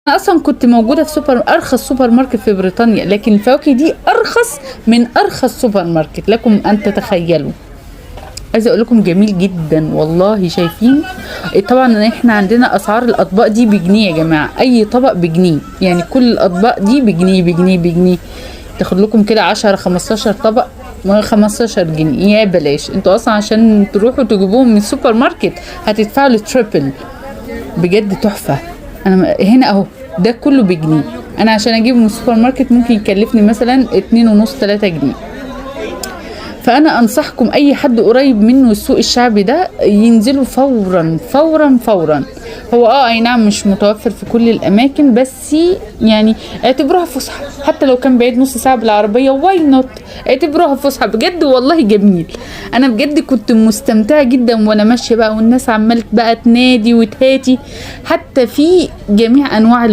انا اصلا كنت موجودة في ارخص سوبر ماركت في بريطانيا، لكن الفواكه دي ارخص من ارخص سوبر ماركت، لكم ان تتخيلوا. عايزه اقول لكم جميل جدا والله. شايفين؟ طبعا احنا عندنا اسعار الاطباق دي بجنيه يا جماعة، اي طبق بجنيه، يعني كل الاطباق دي بجنيه بجنيه بجنيه. تاخد لكم كده 10 15 طبق، 15 جنيه يا بلاش. انتوا اصلا عشان تروحوا تجيبوهم من السوبر ماركت هتدفعوا ال triple. بجد تحفة. انا هنا اهو ده كله بجنيه، انا عشان اجيبه من السوبر ماركت ممكن يكلفني مثلا 2.5 3 جنيه. فانا انصحكم اي حد قريب منه السوق الشعبي ده ينزلوا فورا فورا فورا. هو اي نعم مش متوفر في كل الاماكن، بس يعني اعتبروها فسحة، حتى لو كان بعيد نص ساعة بالعربية why not، اعتبروها فسحة بجد والله جميل. انا بجد كنت مستمتعه جدا وانا ماشية بقى، والناس عماله بقى تنادي وتهاتي، حتى في جميع انواع